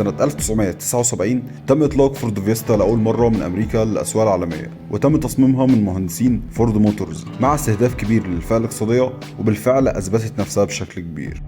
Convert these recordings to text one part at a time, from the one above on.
سنة 1979 تم إطلاق فورد فيستا لأول مرة من أمريكا للأسواق العالمية، وتم تصميمها من مهندسين فورد موتورز مع استهداف كبير للفئة الاقتصادية، وبالفعل أثبتت نفسها بشكل كبير.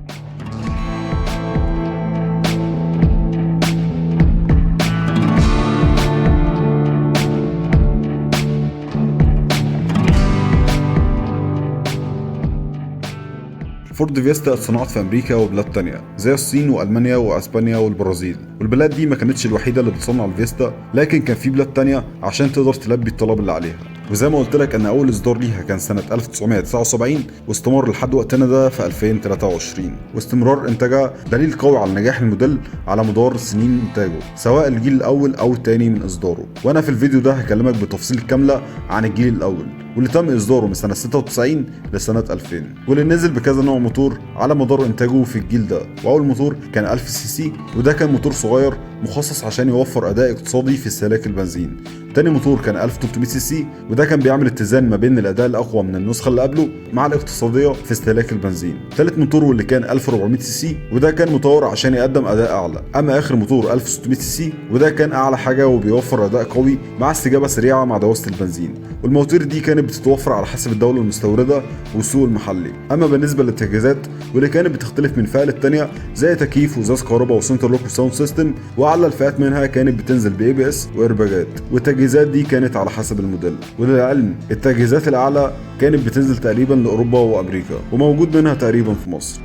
فورد فيستا اتصنعت في امريكا وبلاد تانية زي الصين والمانيا واسبانيا والبرازيل، والبلاد دي ما كانتش الوحيدة اللي بتصنع الفيستا، لكن كان في بلاد تانية عشان تقدر تلبي الطلب اللي عليها. وزي ما قلت لك ان اول اصدار ليها كان سنة 1979 واستمر لحد وقتنا ده في 2023، واستمرار انتاجها دليل قوي على نجاح الموديل على مدار سنين انتاجه، سواء الجيل الاول او الثاني من اصداره. وانا في الفيديو ده هكلمك بتفصيل كاملة عن الجيل الاول واللي تم اصداره من سنة 96 لسنه 2000، واللي نزل بكذا نوع موتور على مدار انتاجه في الجيل ده. واول موتور كان 1000 سي سي، وده كان موتور صغير مخصص عشان يوفر اداء اقتصادي في استهلاك البنزين. تاني موتور كان 1300 سي سي، وده كان بيعمل اتزان ما بين الاداء الاقوى من النسخة اللي قبله مع الاقتصادية في استهلاك البنزين. تالت موتور واللي كان 1400 سي سي، وده كان مطور عشان يقدم اداء اعلى. اما اخر موتور 1600 سي سي، وده كان اعلى حاجة وبيوفر اداء قوي مع استجابة سريعة مع دواسه البنزين. والمواتير دي كانت بتتوفر على حسب الدولة المستورده والسوق المحلي. اما بالنسبة للتجهيزات واللي كانت بتختلف من فئة للتانيه زي تكييف وزاز كهرباء و center lock و sound system، واعلى الفئات منها كانت بتنزل ب ABS وإيرباجات، والتجهيزات دي كانت على حسب الموديل. وللعلم التجهيزات الاعلى كانت بتنزل تقريبا لاوروبا وامريكا، وموجود منها تقريبا في مصر.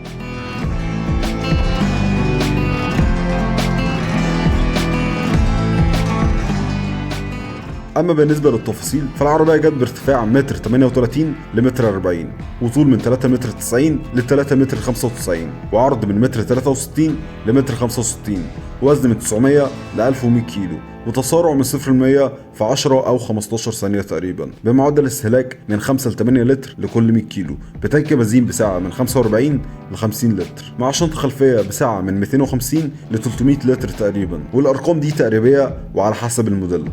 اما بالنسبة للتفاصيل فالعربيه جت بارتفاع متر 38 لمتر 40، وطول من 3 متر 90 ل 3 متر 95، وعرض من متر 63 لمتر 65، وزن من 900 ل 1100 كيلو، وتسارع من 0 ل 100 في 10 او 15 ثانية تقريبا، بمعدل استهلاك من 5 ل 8 لتر لكل 100 كيلو، بتانك بنزين بسعة من 45 ل 50 لتر، مع شنطه خلفية بسعة من 250 ل 300 لتر تقريبا. والارقام دي تقريبية وعلى حسب الموديل.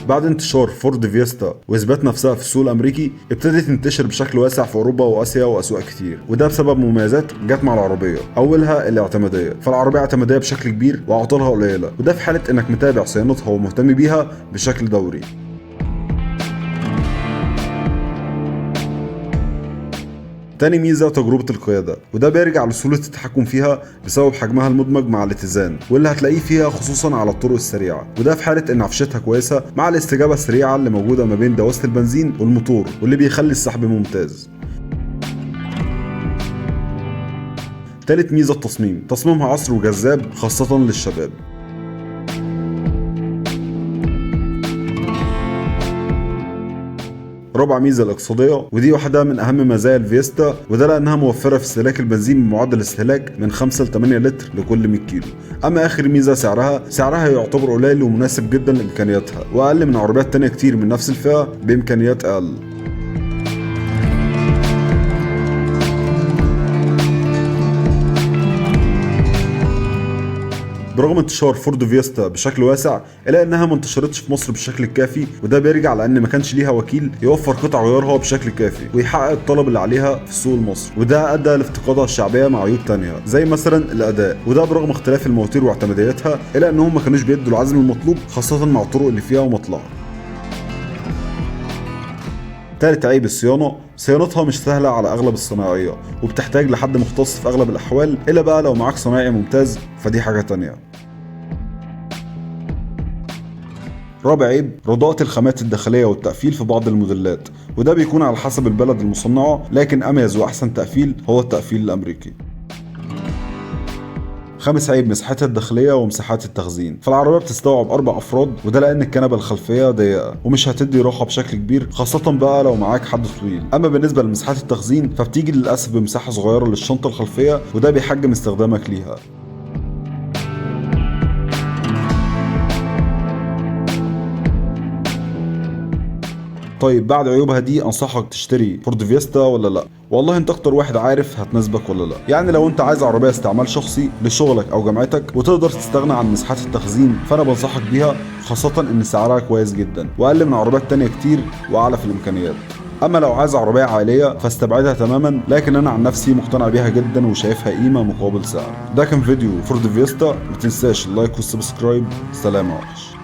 بعد انتشار فورد فيستا واثبات نفسها في السوق الامريكي، ابتدت تنتشر بشكل واسع في اوروبا واسيا واسواق كتير، وده بسبب مميزات جت مع العربية. اولها الاعتماديه، فالعربيه اعتماديه بشكل كبير واعطالها قليله، وده في حاله انك متابع صيانتها ومهتم بيها بشكل دوري. تاني ميزة تجربة القيادة، وده بيرجع لسهولة التحكم فيها بسبب حجمها المدمج مع الاتزان واللي هتلاقيه فيها خصوصا على الطرق السريعة، وده في حالة ان عفشتها كويسة مع الاستجابة السريعة اللي موجودة ما بين دواسة البنزين والموتور، واللي بيخلي السحب ممتاز. تالت ميزة التصميم، تصميمها عصري وجذاب خاصة للشباب. رابع ميزة الاقتصادية، ودي واحدة من اهم مزايا الفيستا، وده لانها موفره في استهلاك البنزين بمعدل استهلاك من 5 ل 8 لتر لكل 100 كيلو. اما اخر ميزة سعرها يعتبر قليل ومناسب جدا لامكانياتها، واقل من عربيات تانية كتير من نفس الفئة بامكانيات اقل. برغم انتشار فورد فيستا بشكل واسع الا انها ما انتشرتش في مصر بالشكل الكافي، وده بيرجع لان ما كانش ليها وكيل يوفر قطع غيارها بشكل كافي ويحقق الطلب اللي عليها في السوق المصري، وده ادى لافتقادها الشعبية مع عيوب تانية زي مثلا الاداء، وده برغم اختلاف المواتير واعتماديتها الا انهم ما كانوش بيدوا العزم المطلوب خاصة مع الطرق اللي فيها ومطلعه. تالت عيب الصيانة، صيانتها مش سهلة على أغلب الصناعية وبتحتاج لحد مختص في أغلب الأحوال، إلا بقى لو معاك صنايعي ممتاز فدي حاجة تانية. رابع عيب رداءة الخامات الداخلية والتقفيل في بعض الموديلات، وده بيكون على حسب البلد المصنعة، لكن أميز وأحسن تقفيل هو التقفيل الأمريكي. خامس عيب مساحتها الداخلية ومساحات التخزين، فالعربية بتستوعب 4 أفراد، وده لأن الكنبة الخلفية ضيقة ومش هتدي راحة بشكل كبير خاصة بقى لو معاك حد طويل. أما بالنسبة لمساحات التخزين فبتيجي للأسف بمساحة صغيرة للشنطة الخلفية، وده بيحجم استخدامك ليها. طيب بعد عيوبها دي انصحك تشتري فورد فيستا ولا لا؟ والله انت اكتر واحد عارف هتناسبك ولا لا. يعني لو انت عايز عربية استعمال شخصي لشغلك او جامعتك وتقدر تستغنى عن مساحات التخزين فانا بنصحك بيها، خاصة ان سعرها كويس جدا واقل من عربيات تانية كتير واعلى في الامكانيات. اما لو عايز عربية عائلية فاستبعدها تماما، لكن انا عن نفسي مقتنع بيها جدا وشايفها قيمة مقابل سعر. ده كان فيديو فورد فيستا، ما تنساش ال like وال subscribe. سلام يا وحش.